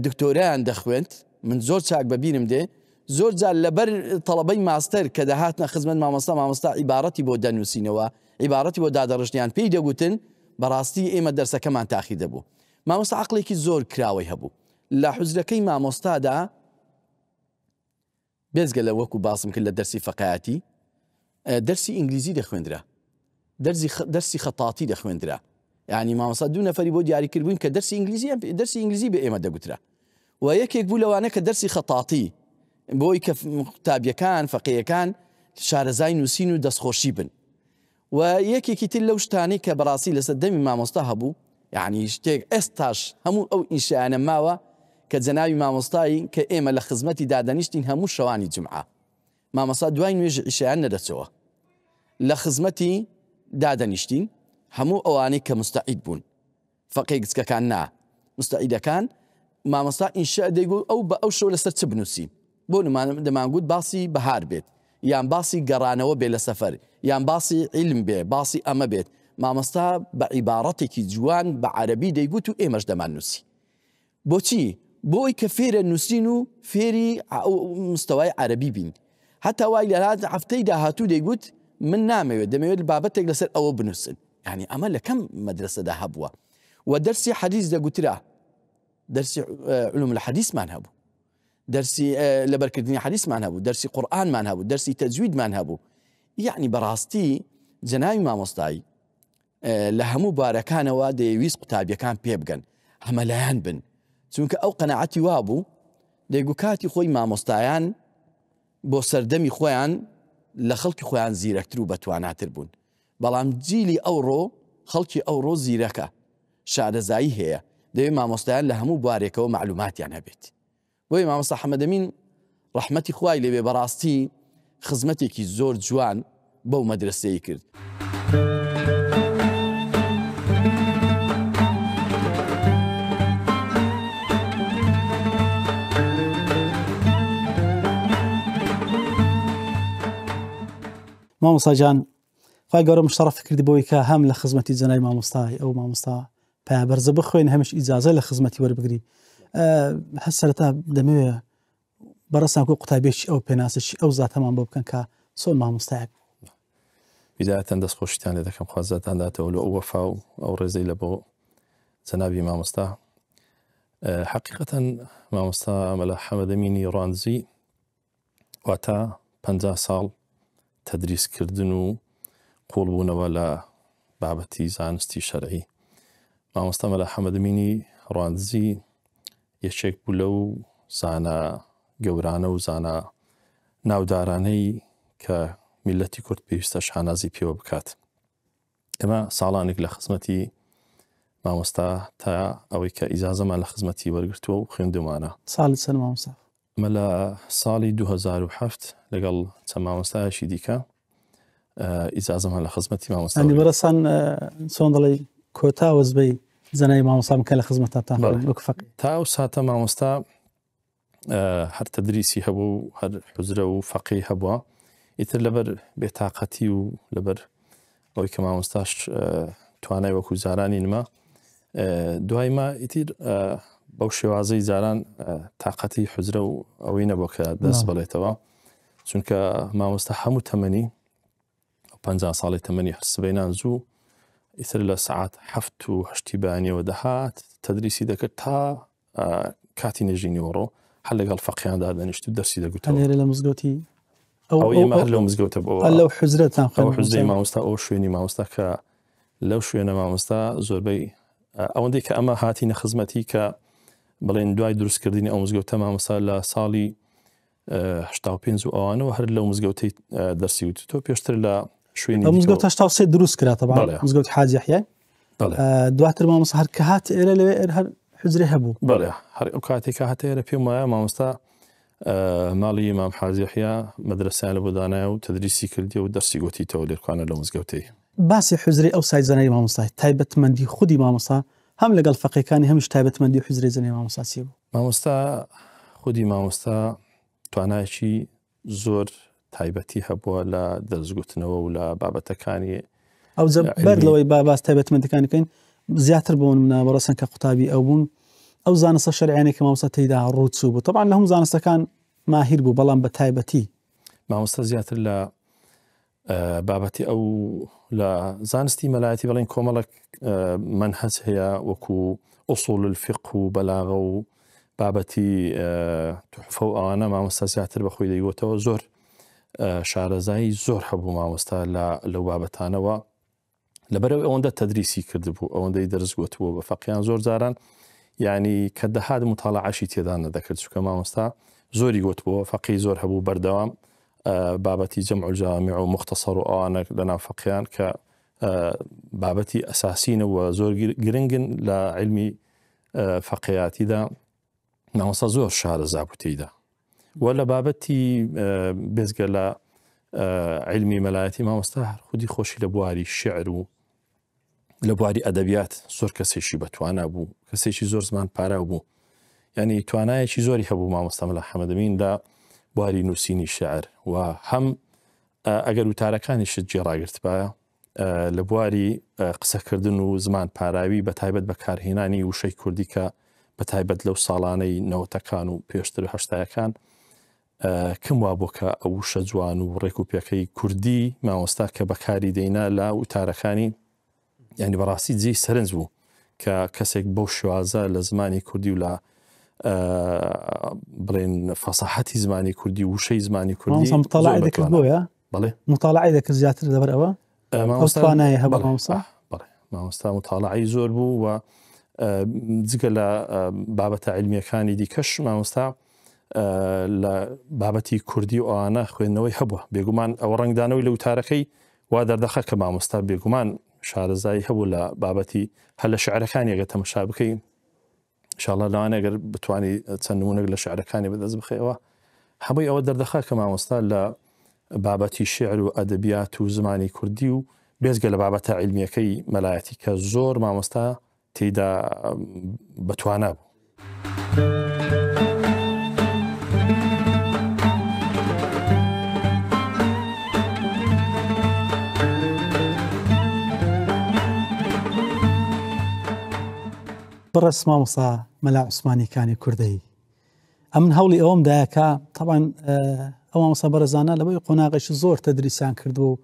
دکتۆرایان دەخوێند من زۆر چاک بەبیرم دێ زۆر جار لەبەر تەڵەبەی ماستەر کە دەهاتنە خزمەت مامۆستا مامۆستا عیبارەتی بۆ دەنووسینەوە عیبارەتی بۆ دادەڕشتیان پێی دەگوتن بەڕاستی ئێمە دەرسەکەمان تاخیر دەبوو مامۆستا عەقڵێکی زۆر کراوەی هەبوو لە حوجرەکەی مامۆستادا بێجگە لە وەکو باسم کرد لە دەرسی فەقایەتی دەرسی ئینگلیزی دەخوێندرا دەرسی خەتاتی دەخوێندرا یعنی مامۆستا دوو نەفەری بۆ دیاری کردبووین کە دەرسی ئینگلیزی دەرسی ئینگلیزی بە ئێمە دەگوترا و یەکێک بوو لەوانە کە دەرسی خەتاتی بۆی کە قوتابیەکان فەقیەکان شارەزای نووسین و دەستخۆشی بن و یەکێکی تر لەو شتانەی کە بەڕاستی لەسەر دەمی مامۆستا هەبوو یعنی شتێک ئێستاش هەموو ئەو ئینشایانە ماوە کە جەناوی مامۆستایی کە ئێمە لە خزمەتی دادەنیشتین هەموو شەوانی جمعە مامۆستا دوای نوێژی عیشایان نەدەچەوە لە خزمەتی دادەنیشتین هەموو ئەوانەی کە مستعید بوون فەقێ گچکەکان نا مستعیدەکان مامۆستا ئینشا دەیگوت ئەو بە ئەو شەو لەسەر چ بنووسین بۆ نمانە دەمانگوت باسی بەهار بێت یان باسی گەڕانەوە بێ لە سەفەر یان باسی عیلم بێ باسی ئەمە بێت مامۆستا بە عیباڕەتێکی جوان بە عەرەبی دەیگوت و ئێمەش دەماننووسی بۆچی؟ بۆ ئەوی کە فێرە نووسین و فێری مستەوای عەرەبی بین. هەتا وای لێهات هەفتەی داهاتوو دەیگوت من نامەوێت دەمەوێت بابەتێک لەسەر ئەوە بنووسن. یعنی ئەمە لە کەم مەدرەسەدا هەبووە. و دەرسی حەدیث دەگوترا. دەرسی علوم الحدیثمان هەبوو. دەرسی لەبەرکردنی حەدیثمان هەبوو، دەرسی قورئانمان هەبوو، دەرسی تەجویدمان هەبوو. یعنی بەڕاستی جەناوی مامۆستایی لە هەموو بارەکانەوە دەیەویست قوتابیەکان پێبگەن هەمەلایەن بن چونکە ئەو قەناعەتی وابوو دەیگو کاتی خۆی مامۆستایان بۆ سەردەمی خۆیان لە خەڵکی خۆیان زیرەکتر و بەتواناتر بوون بەڵام جیلی ئەوڕۆ خەڵکی ئەوڕۆ زیرەکە شارەزایی هەیە دەوێت مامۆستایان لە هەموو بوارێکەوە معلوماتیان هەبێت بۆیە مامۆستا حەمەدەمین ڕەحمەتی خوای لێبێ بەڕاستی خزمەتێکی زۆر جوان بەو مەدرەسەی کرد. مامۆستا گیان خوای گەورە مشتەڕەفت کردی بۆی کە هەم لە خزمەتی جەنابی مامۆستای ئەو مامۆستا پایە بەرزە بخوێنی هەمیش ئیجازە لە خزمەتی وەربگری هەر سەرەتا دەمەوێ بەڕێزتان کو قوتابیەکی ئەو پێناسەکی ئەو زاتەمان بۆ بکەن کە چۆن مامۆستایەک بوو. بیدایەتەن دەست خۆشیتان لێ دەکەم خوا جزاتان داتەوە لۆ ئەو وەفا و ئەو ڕێزەی لە بۆ جەنابی مامۆستا حەقیقەتەن مامۆستا مەلا حەمەدەمینی ڕاندزی واتە 50 ساڵ تەدریسکردن و قوڵبوونەوە لە بابەتی زانستی شەرعی. مامۆستا مەلا حەمەدەمینی ڕواندزی یەکێک بوو لەو زانا گەورانە و زانا ناودارانەی کە میللەتی کورد پێویستە شانازی پێوە بکات. ئێمە ساڵانێک لە خزمەتی مامۆستا تا ئەوەی کە ئیجازەمان لە خزمەتی وەرگرتووە و خوێندومانە. ساڵی چەند مامۆستا؟ ئەمە لە ساڵی 2007 لەگەڵ چەند مامۆستایەکی دیکە ئیجازەمان لە خزمەتی مامۆستا ئەنی بەڕێزان چۆن دەڵێی کۆتا وەزبەی جەنابی مامۆستا بکە لە خزمەتتان وەک فەقێ؟ تا ئەو ساتە مامۆستا هەر تەدریسی هەبوو و هەر حوجرە و فەقێی هەبووە ئیتر لەبەر بێتاقەتی و لەبەر ئەوەی کە مامۆستاش توانای وەکو جارانی نما دوای ما ئیتر بەو شێوازەی جاران تااقەتی حجرە و ئەوەی نەبوو کە دەست بڵێتەوە چونکە مامۆستا هەموو تەمەنی پ ساڵی تەمەنی هەر سبەینان زوو ئیتر لە سعات هەفت و هەشتی بەیانیەوە دەهات تەدریسی دەکرد تا کاتی نێژی نیوەڕۆ هەر لەگەڵ فەقیان دادەنیشت و دەرسی دەگوتەوە. لێرە لە مزگەوتی ئەو ئێمە هەر لەو مزگەوتە بۆ لەو حوجرەتان ئەو حوجرەی مامۆستا ئەو شوێنی مامۆستا کە لەو شوێنە مامۆستا زۆربەی ئەوەندەی کە ئەمە هاتینە خزمەتی کە بڵێن دوای دروستکردنی ئەو مزگەوتە مامۆستا لە ساڵی 85 و ئەوانەوە هەر لەو مزگەوتەی دەرسی وتتەوە پێشتر لە شوێنی ئەو مزگەوت 83 دروست کرا طبعا مزگەوتی حاجی یحیی دواتر مامۆستا هەر کە هات ئێرە لەوێ هەر حجرە هەبوو بەڵێ هەر ئەو کاتێک کە هاتە ئێرە پێم وایە مامۆستا ماڵی مام حاجی یحیی مەدرەسەیان لە بۆ دانایە و تدریسی کردی و دەرسی گوتیتەوە لێرکانە لەو مزگەوتەی. باسی حوجرەی ئەو سای جەنابی مامۆستای تایبەتمەندی خودی مامۆستا هەم لەگەڵ فەقێکانی هەمیش تایبەتمەندی حوجرەی جەنابی مامۆستا چی بوو؟ مامۆستا خودی مامۆستا توانایەکی زۆر تایبەتی هەبووە لە دەرسگوتنەوە و لە بابەتەکانی ئەو بەر لەوەی با باس تایبەتمەندەکانی بکەین زیاتر بۆ منە بەڕێزن کە قوتابی ئەو بوون ئەو زانستە شەرعیانەی کە مامۆستا تێیدا ڕووچوو بوو طبعا لە هەموو زانستەکان ماهیر بوو بەڵام بە تایبەتی مامۆستا زیاتر لە بابەتی ئەو لە زانستی مەلایەتی بڵێن کۆمەڵک مەنهەج هەیە وەکو ئوسول الفقه و بەلاغە و بابەتی تحفە و ئەوانە مامۆستا زیاتر بە خۆی دەیگوتەوە زۆر شارەزایی زۆر هەبوو مامۆستا لە لەو بابەتانەوە لەبەرەوەی ئەوەندە تەدریسی کردبوو ئەوەندەی دەرس گوتبوو بە فەقیان زۆر جاران یعنی کە دەهات متاڵعەشی تێدا نەدەکرد چونکە مامۆستا زۆری گوتبووە فەقی زۆر هەبوو بەردەوام بابەتی جەمع و جامع و مختصر و ئەوانە لەناو فەقیان کە بابەتی ئەساسینە و زۆر گرنگن لە علمی فەقیاتیدا مامۆستا زۆر شارەزا بوو تێیدا و لە بابەتی بێزگە لە علمی مەلایەتی مامۆستا هەر خودی خۆشی لە بواری شعر و لە بواری ئەدەبیات زۆر کەسێکی بەتوانا بوو کەسێکی زۆر زمان پاراو بوو ینی توانایەکی زۆری هەبوو مامۆستا مەلا حەمەدەمین لە بواری نووسینی شعر و هەم ئەگەر وتارەکانیشت جێڕاگرتبایە لە بواری قسەکردن و زمان پاراوی بە تایبەت بەکارهێنانی وشەی کوردی کە بە تایبەت لەو ساڵانەی نەوەتەکان و پێشتر هەشتایەکان کەم وا بۆ کە ئەو وشە جوان و ڕێک و پێکەی کوردی مامۆستا کە بەکاری دەینا لە وتارەکانی یعنی بەڕاستی جێی سەرنج بوو کە کەسێک بەو شێوازە لە زمانی کوردی و لە بڵێن فەساحەتی زمانی کوردی وشەی زمانی کوردی مطالعەی دەکرد بۆیە بەڵێ مطالعەی دەکرد زیاتر لەبەر ئەوە توانای هەبوو مامۆستا بەڵێ مامۆستا مطالعەی زۆر بوو و جگە لە بابەتە علمیەکانی دیکەش مامۆستا لە بابەتی کوردی و ئەوانە خوێندنەوەی هەبووە بێگومان ئەوە ڕەنگدانەوەی لە وتارەکەی وا دەردەخە کە مامۆستا بێگومان شارەزایی هەبوو لە بابەتی هەر لە شعرەکانی ئەگەر تەمەشا بکەی ئینشاڵڵا لەوانەیە گەر بتانی چەند نمونەک لە شعرەکانی بەدەست بخەیەوە هەمووی ئەوە دەردەخا کە مامۆستا لە بابەتی شعر و ئەدەبیات و زمانی کوردی و بێزگە لە بابەتە عیلمیەکەی مەلایەتی کە زۆر مامۆستا تێیدا بەتوانا بوو. بەڕێز مامۆستا مەلا عوسمانی کانی کوردەیی ئەمن هەوڵی ئەوەم دایە کە تەبان ئەو مامۆستا بەڕێزانە لەوەی قۆناغێکی زۆر تەدریسیان کردووە و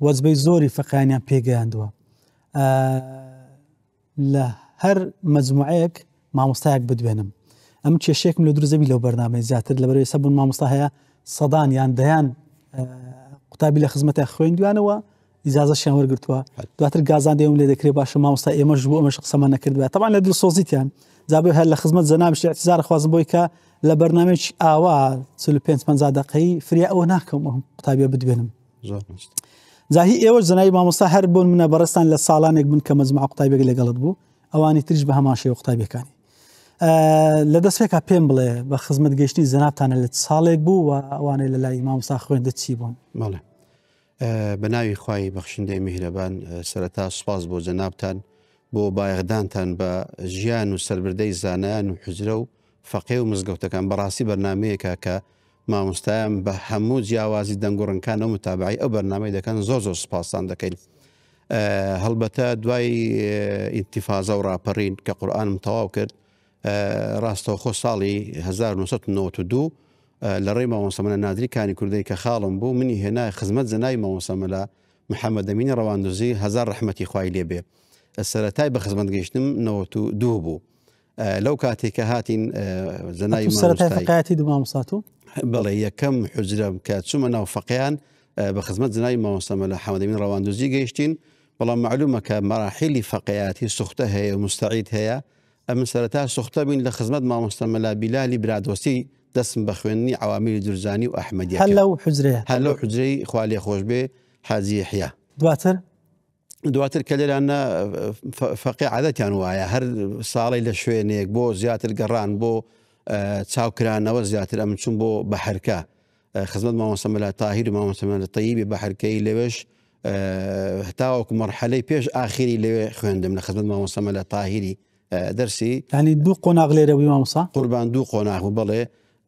وەجبەی زۆری فەقیانیان پێگەیاندووە لە هەر مەجموعەیەک مامۆستایەک بدوێنم ئەم کێشێکم لە دروزەبی لەو بەرنامەی زیاتر لە بەرەوەی سەبوون مامۆستا هەیە سەدان یان دەیان قوتابی لە خزمەتە خوێندویانەوە ئیجازەشیان وەرگرتووە دواتر گازان دێوم لێ دەکرێت باشە مامۆستا ئێمەش بۆ ئەمەش قسەمان نەکردووە تەبعەن لە دڵسۆزیتیان جا بۆ هەر لە خزمەت جەنابیش ئیعتزار خوازم بۆی کە لە بەرنامەیەکی ئاوا 45 50 دقەی فریا ئەوە ناکەم ئەم قوتابیە بدوێنم زۆر ڕاست. جا هی ئێوەش جەنابی مامۆستا هەر بۆن منە بەڕێزتان لە ساڵانێک بن کە مەجموعە قوتابیەک لەگەڵت بوو ئەوانی تریش بە هەمان شێوە قوتابیەکانی لە دەستپێکا پێم بڵێ بە خزمەت گەیشتنی جەنابتانە لە چ ساڵێک بوو و ئەوانەی لە لای مامۆستا خوێندت چی بوون؟ بەڵێ بە ناوی خوای بەخشندەی میهرەبان سەرەتا سوپاس بۆ جەنابتان بۆ بایەخدانتان بە ژیان و سەربردەی زانایان و حوجرە و فەقێ و مزگەوتەکان بەڕاستی بەرنامەیەکە کە مامۆستایان بە هەموو جیاوازی دەنگ و ڕەنگەکانەوە متابعەی ئەو بەرنامەی دەکەن زۆر زۆر سوپاستان دەکەین هەڵبەتە دوای ئینتیفازە و ڕاپەڕین کە قورئانم تەواو کرد ڕاستەوخۆ ساڵی 1992 لە ڕێی مامۆستا مەلا نادری کانی کوردەی کە خاڵم بوو منی هێنایە خزمەت جەنابی مامۆستا مەلا محەمەدەمینی ڕەواندوزی هەزار ڕەحمەتی خوای لێ بێ سەرەتای بە خزمەت گەیشتنم 92 بوو لەو کاتێک کە هاتین جەنابی سەرەتای فەقیاتی دوو مامۆستا تو بەڵێ یەکەم حوجرەم کە چوومە ناو فەقیان بە خزمەت جەنابی مامۆستا مەلا حەمەدەمین ڕەواندوزی گەیشتین بەڵام مەعلومە کە مەراحیلی فەقیاتی سوختە هەیە و مستعید هەیە ئەمن سەرەتا سوختە بووین لە خزمەت مامۆستا مەلا بیلالی برادۆستی دەستم بە خوێندنی عەوامیلی جورجانی و ئەحمەدیە هەر لەو حوجرەیە؟ هەر لەو حوجرەی خوا لێ خۆش بێ حاجی یەحیا. دواتر؟ دواتر کە لێرانە فەقێ عادەتیان وایە هەر ساڵی لە شوێنێک بۆ زیاتر گەڕان بۆ چاوکرانەوە زیاتر ئەمن چوون بۆ بەحرکە خزمەت مامۆستا مەلا تاهیر و مامۆستا مەلا تەییبی بەحرکەیی لەوێش هەتاوەکو مەرحەلەی پێش ئاخیری لەوێ خوێندم لە خزمەت مامۆستا مەلا تاهیری دەرسی ینی دوو قۆناغ لێرە بووی مامۆستا قوربان دوو قۆناغ بوو بەڵێ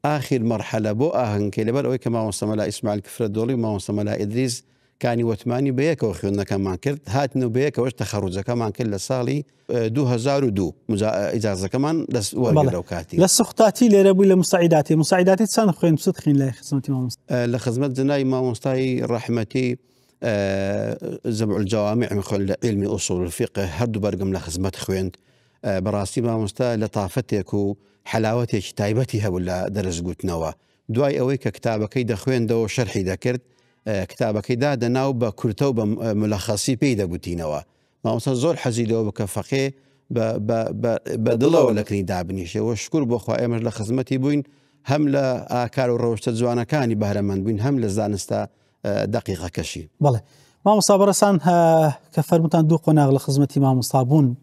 ئاخیر مەرحەلە بۆ ئاهەنگەکەی لەبەر ئەوەی کە مامۆستا مەلا ئیسماعیل کفرە دۆڵی و مامۆستا مەلا ئیدریس کانی وەتمانی بەیەکەوە خوێندنەکەمان کرد هاتین و بەیەکەوەش تەخەڕوجەکەمان کرد لە ساڵی 2002 ئیجازەکەمان دەست وەرگرت ئەو کاتی. لە سوختاتی لێرە بووی لە موسعیداتی موسعیداتی چەند خوێند چت خین لای خزمەتی مامۆستا؟ لە خزمەت جەنابی مامۆستای ڕەحمەتی جمع الجوامع خوێند لە عیلمی ئوسوڵ الفقه هەردوو بەرگم لە خزمەت خوێند بەڕاستی مامۆستا لەتافەتێک و حەلاوەتێکی تایبەتی هەبوو لە دەرس گوتنەوە دوای ئەوەی کە کتابەکەی دەخوێندەوە شەرحی دەکرد کتابەکەی دادەنا و بە کورتە و بە ملەخەسی پێی دەگوتینەوە. مامۆستا زۆر حەزی لەوە بوو کە فەقێ بە دڵەوە لە کنی دابنیشێ و شکور بۆ خوا ئێمەش لە خزمەتی بووین هەم لە ئاکار و ڕەوشتە جوانەکانی بەهرەمەند بووین هەم لە زانستە دەقیقەکەشی. بەڵێ مامۆستا بەڕێزان کە فەرمووتان دوو قۆناغ لە خزمەتی مامۆستا بوون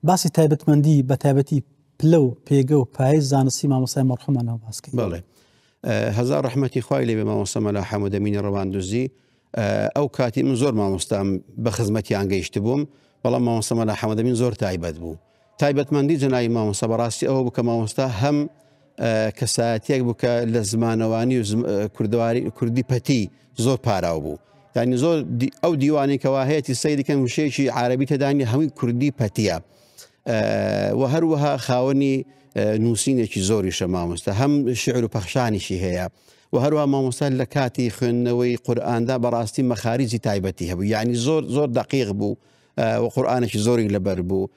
باسی تایبەتمەندی بە تایبەتی پلە و پێگە و پایەی زانستی مامۆستای مەرحومانەوە باس کەین. بەڵێ هەزار ڕەحمەتی خوای لێبێ مامۆستا مەلا حەمەدەمینی ڕەواندوزی ئەو کاتی من زۆر مامۆستام بە خزمەتیان گەیشتبووم بەڵام مامۆستا مەلا حەمەدەمین زۆر تایبەت بوو تایبەتمەندی جەنابی مامۆستا بەڕاستی ئەوە بوو کە مامۆستا هەم کەسایەتیەک بوو کە لە زمانەوانی و کوردەواری کوردی پەتی زۆر پاراو بوو یعنی زۆر ئەو دیوانی کەوا هەیەی سەیری کەن وشەیەکی عربی تێدانی هەمووی کوردی پەتیە و هەروەها خاوەنی نووسینێکی زۆریشە مامۆستا هەم شعر و پەخشانیشی هەیە و هەروە مامۆستا لە کاتی خوێندنەوەی قورئاندا بەڕاستی مەخاریجی تایبەتی هەبوو یعنی زۆر زۆر دقیق بوو و قورئانێکی زۆری لەبەر بوو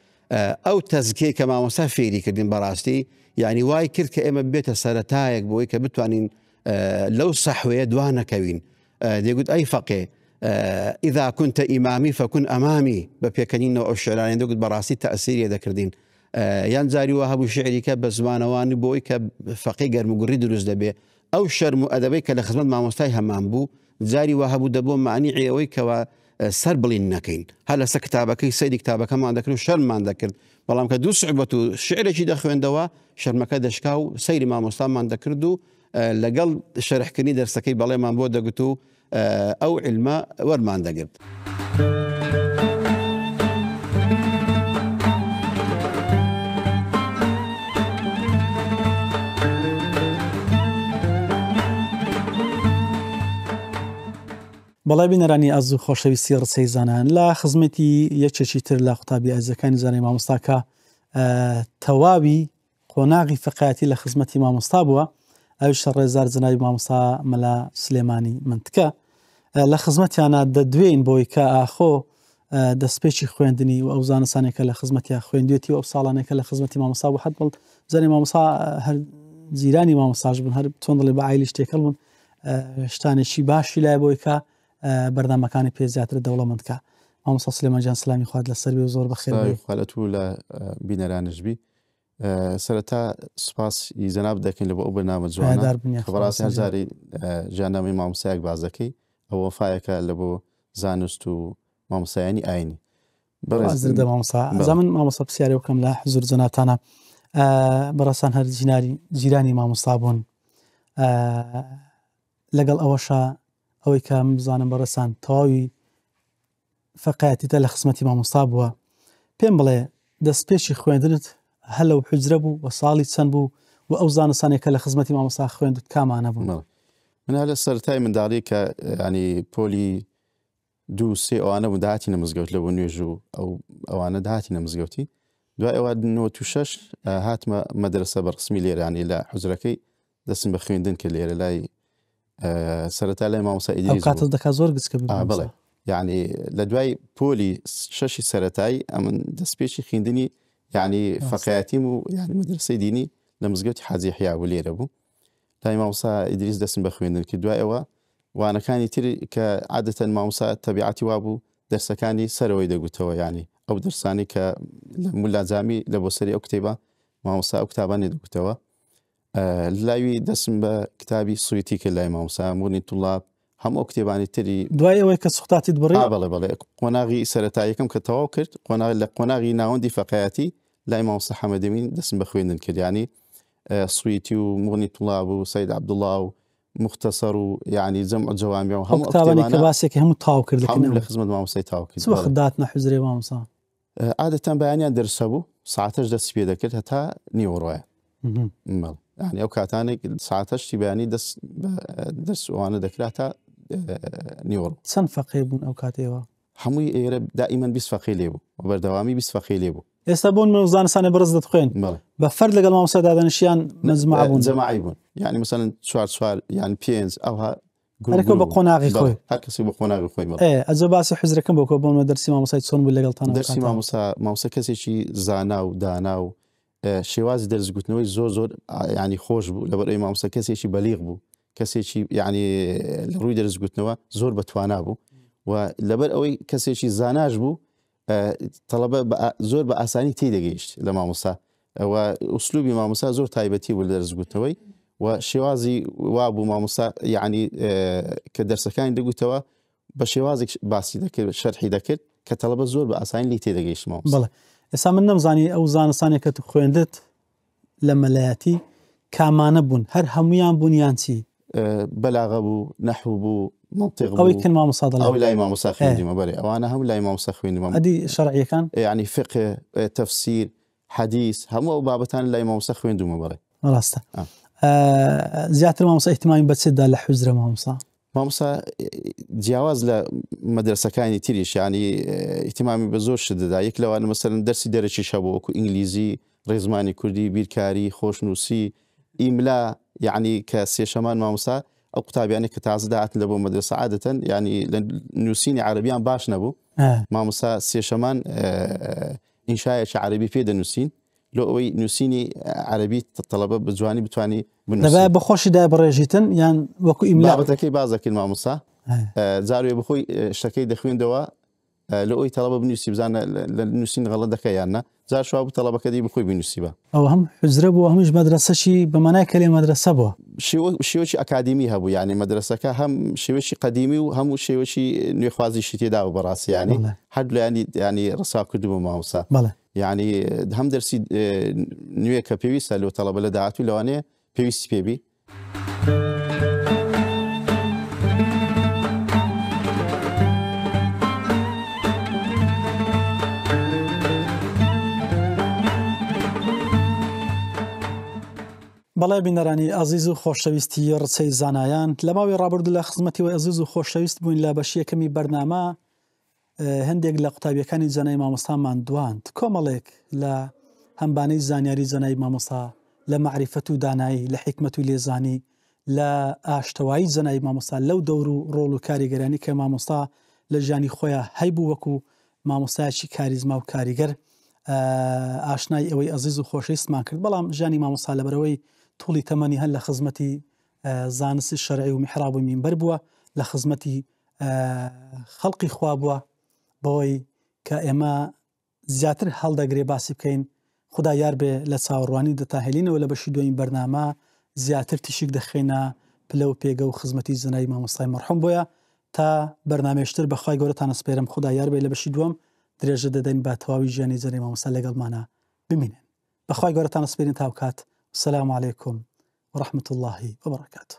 ئەو تەزکیەی کە مامۆستا فێری کردین بەڕاستی یعنی وای کرد کە ئێمە بێتە سەرەتایەک بۆی کە بتوانین لەو سەحوەیە دوا نەکەوین دەگوت ئەی فەقێ إذا كنت إمامي فكن أمامي بە پێکەنینەوە ئەو شعرانەی دەگوت بەڕاستی تەئسیری دەکردین یان جاری وا هەبوو شعریکە بە زمانەوانی بۆی کە فەقێ گەرموگوڕی دروست دەبێ ئەو شەرم و ئەدەبەی کە لە خزمەت مامۆستای هەمان بوو جاری وا هەبوو دەبوو معنی ئەوەی کەوا سەر بڵین نەکەین هەر لەسەر کتابەکەی سەیری کتابەکەمان دەکرد و شەرممان دەکرد بەڵام کە دوو سوعبەت و شعرێکی دەخوێندەوە شەرمەکە دەشکا و سەیری مامۆستامان دەکرد و لەگەڵ شەرحکردنی دەرسەکەی بەڵێمان بۆ دەگوت و ئەو عیلمە وەرمان دەگرت. بەڵێ بینەرانی ئازیز و خۆشەویستی ڕچەی زانایان لە خزمەتی یەکێکی تر لە قوتابی ئازیزەکانی زانای مامۆستا کە تەواوی قۆناغی فەقایەتی لە خزمەتی مامۆستا بووە ئەویش ڕێزدار جەنابی مامۆستا مەلا سلێمانی منتکە لە خزمەتیانە دەدوێین بۆی کە ئاخۆ دەستپێکی خوێندنی و ئەو زانستانێکە لە خزمەتیا خوێندێتی و ئەو ساڵانێکە لە خزمەتی مامۆستا بوو حەت بڵ زانی مامۆستا هەر جیرانی مامۆستاش بوون هەر چۆن دەڵێ بە عایلیش تێکەڵ بوون شتانێکی باشی لای بۆی کە بەرنامەکانی پێ زیاتر دەوڵەمەند کا. مامۆستا سلێمان گیان سلامی خوات لەسەر بێ و زۆر بەخێر بێی. سلاوی خوا لە تو و لە بینەرانش بی. سەرەتا سوپاس ی جەنابت دەکەین لە بۆ ئەو بەرنامە جوانە پایەدار بن کە یاخوا بەڕاستی هەر حەسەن گیان. جارەی ژیاننامەی مامۆستایەک باس دەکەی ئەوە وەفایەکە لە بۆ زانست و مامۆستایانی ئاینی. بەڕێز حازر دە مامۆستا. بەڵێ. ئەزا من مامۆستا پرسیارێ بکەم لە حزور جەنابتانە. بەڕێزتان هەر جیناری جیرانی مامۆستا بوون. لەگەڵ ئەوەشا ئەوەی کە من بزانم بەڕێزتان تەواوی فەقایەتیتە لە خزمەتی مامۆستا بووە پێم بڵێ دەستپێکی خوێندنت هەر لەو حجرە بوو و ساڵی چەند بوو و ئەو زانستانێک کە لە خزمەتی مامۆستا خوێندت کامانە بوون؟ من هەر لە سەرەتای منداڵی کە ینی پۆلی دوو سێ ئەوانە بوو داهاتینە مزگەوت لە بۆ نوێژ و ئەو ئەوانە داهاتینە مزگەوتی دوای ئەوە 96 هاتمە مەدرسە بە ڕسمی لێرانی لە حجرەکەی دەستم بە خوێندن کرد لێرە لای سەرەتا لای مامۆستا ئیدریس کاتە دەکات زۆر گچکە بڵێ یعنی لە دوای پۆلی شەشی سەرەتایی ئەمن دەستپێکی خوێندنی یعنی فەقیاتیم و یعنی مەدرسەی دینی لە مزگەوتی حاجی حیا بوو لێرە بوو لای مامۆستا ئیدریس دەستم بە خوێندن کرد دوای ئەوە وانەکانی تر کە عادەتەن مامۆستا تەبیعەتی وابوو دەرسەکانی سەرەوەی دەگوتەوە یعنی ئەو دەرسانی کە لە ملا جامی لە بۆ سەری ئەو کتێبە مامۆستا ئەو کتابانی دەگوتەوە لاوی دەستم بە کتابی سویتی کرد لای مامۆستا مغنی طلاب هەموو ئەو کتێبانی تری دوای ئەوەی کە سوختاتیت بڕی بەڵێ بەڵێ قۆناغی سەرەتاییەکەم کە تەواو کرد قۆناغ لە قۆناغی ناوەندی فەقایەتی لای مامۆستا حەمەدەمین دەستم بە خوێندن کرد ینی سویتی و مغنی طلاب و سید عەبدوڵڵا و مختصر و یعنی جەمع جەوامیع و هەموو کتابانی کە باسێکی هەموو تاو کرد هەموو لە خزمەت مامۆستای تاو کرد چ وەخت داتنە حوجرەی مامۆستا؟ عادەتەن بەیانیان دەرس هەبوو ساعت هەشت دەستی پێ دەکرد هەتا نیوەڕۆیە بەڵێ یعنی ئەو کاتانێک ساعت هەشتی بەیانی دەست دەرس ئەوانە دەکرا تا نیوەڕۆ. چەند فەقێ بوون ئەو کاتێوە؟ هەمووی ئێرە دائیمەن 20 فەقێ لێ بوو و بەردەوامی 20 فەقێ لێ بوو. ئێستا بۆن من زانستانە بەڕێز دەتخوێن بە فەرد لەگەڵ مامۆستا دادەنیشیان مەجموعە بوون؟ جەماعی بوون یعنی مثلا چوار چوار یان پێنج ئەوها هەرکە بە قۆناغی خۆی هەر کەسی بە قۆناغی خۆی بەڵێ. ئێ ئەجە باسی حوجرەکەم بۆ کە بۆ من دەرسی مامۆستای چۆن بوو لەگەڵتان ئەو دەرسی کاتە؟ مامۆستا مامۆستا کەسێکی زانا و دانا و شێوازی دەرس گوتنەوەی زۆر زۆر ینی خۆش بوو لەبەر ئەوی مامۆستا کەسێکی بەلیغ بوو کەسێکی ینی لە ڕووی دەرس گوتنەوە زۆر بەتوانا بوو و لەبەر ئەوەی کەسێکی زاناش بوو تەڵەبە زۆر بە ئاسانی تێدەگەیشت لە مامۆستا و ئوسلوبی مامۆستا زۆر تایبەتی بوو لە دەرس گوتنەوەی و شێوازی وا بوو مامۆستا یعنی کە دەرسەکانی دەگوتەوە بە شێوازێک باسی دەکرد شەرحی دەکرد کە تەڵەبە زۆر بە ئاسانی لی تێدەگەیشت مامۆستا. بەڵێ ئێستا من نەمزانی ئەو زانستانێک کە تو خوێندت لە مەلایەتی کامانە بوون هەر هەموویان بوون یان چی؟ بەلاغە بوو نەحو بوو مەنتیق بوو ئەوەی کن مامۆستا دەڵێ ئەوەی لای مامۆستا خوێندیمە بەرێ ئەوانە هەموو لای مامۆستا خوێندیمە ئەدی شەرعیەکان یعنی فقه تەفسیر حەدیث هەموو ئەو بابەتان لای مامۆستا خوێندومە بەڵێ ڕاستە زیاتر مامۆستا ئیهتمامی بە چ دا لە حوجرە مامۆستا؟ مامۆستا جیاواز لە مەدرسەکانی تریش یعنی ئیهتمامی بە زۆر شت دەدا یەک لەوانە مەسەلەن دەرسی دەرەکیش هەبوو وەکو ئینگلیزی ڕێزمانی کوردی بیرکاری خۆشنووسی ئیملا یعنی کە سێشەمان مامۆستا ئەو قوتابیانەی کە تازە داهاتن لە بۆ مەدرسە عادەتەن یعنی لە نووسینی عەرەبیان باش نەبوو مامۆستا سێشەمان ئینشایەکی عەرەبی پێ دەنووسین لۆ ئەوەی نووسینی عەرەبی تەڵەبە بە جوانی بتانی بنووسی. دەبایە بە خۆشی دای بڕێژیتن یان وەکو ئیملا؟ بابەتەکەی باس دەکرد مامۆستا جاروێ بەخۆی شتەکەی دەخوێندەوە لە ئەوی تەڵەبە بنووسی بزانە لە نووسین غەڵەت دەکە یان نا جار شوا بوو تەڵەبەکە دی بخۆی بنووسی بە. ئەوە هەم حوجرە بوو هەمیش مەدرەسەشی بە مانای کەلێ مەدرەسە بووە. شێوەکی ئەکادیمی هەبوو یانی مەدرەسەکە هەم شێوەکی قەدیمی و هەموو شێوەکی نوێخوازیشی تێدا بوو بەڕاستی یانی هەردوو لایەنی یانی ڕەساو کردبوو مامۆستا. بەڵێ. یانی هەم دەرسی نوێ کە پێویستە لۆ تەڵەبە لە داهاتوو لەوانەیە پێویستی پێبی. بەڵێ بینەرانی ئازیز و خۆشەویستی ڕچەی زانایان لە ماوەی ڕابردوو لە خزمەتی وە ئەزیز و خۆشەویست بووین لە بەشی یەکەمی بەرنامە هەندێک لە قوتابیەکانی جەنای مامۆستامان دواند کۆمەڵێک لە هەمبانەی زانیاری جەنای مامۆستا لە مەعریفەت و دانایی لە حیکمەت و لێزانی لە ئاشتەوایی جەنای مامۆستا لەو دەور و ڕۆڵ و کاریگەرانی کە مامۆستا لە ژیانی خۆیان هەیبوو وەکو مامۆستایەکی کاریزما و کاریگەر ئاشنای ئەوەی ئەزیز و خۆشەویستمان کرد بەڵام ژیانی مامۆستا لەبەرەوەی توڵی تەمەنی هەر لە خزمەتی زانستی شەرعی و میحراب و مینبەر بووە لە خزمەتی خەڵقی خوا بووە بەوەی کە ئێمە زیاتر هەڵدەگرێ باسی بکەین خودا یار بێ لە چاوەڕوانی دەتاهێلینەوە لە بەشی دوێین بەرنامە زیاتر تیشک دەخەینە پلە و پێگە و خزمەتی زنای مامۆستای مەرحوم بۆیە تا بەرنامێشتر بەخوای گەورەتان ئەسپێرم خودا یار بێ لە بەشی دووەم درێژە دەدەین بە تەواوی ژیانی جەنەی مامۆستا لەگەڵمانە بمینن بەخوای گەورەتان ئەسپێرین تاوکات سلام علیکم ورحمة الله وبركاته.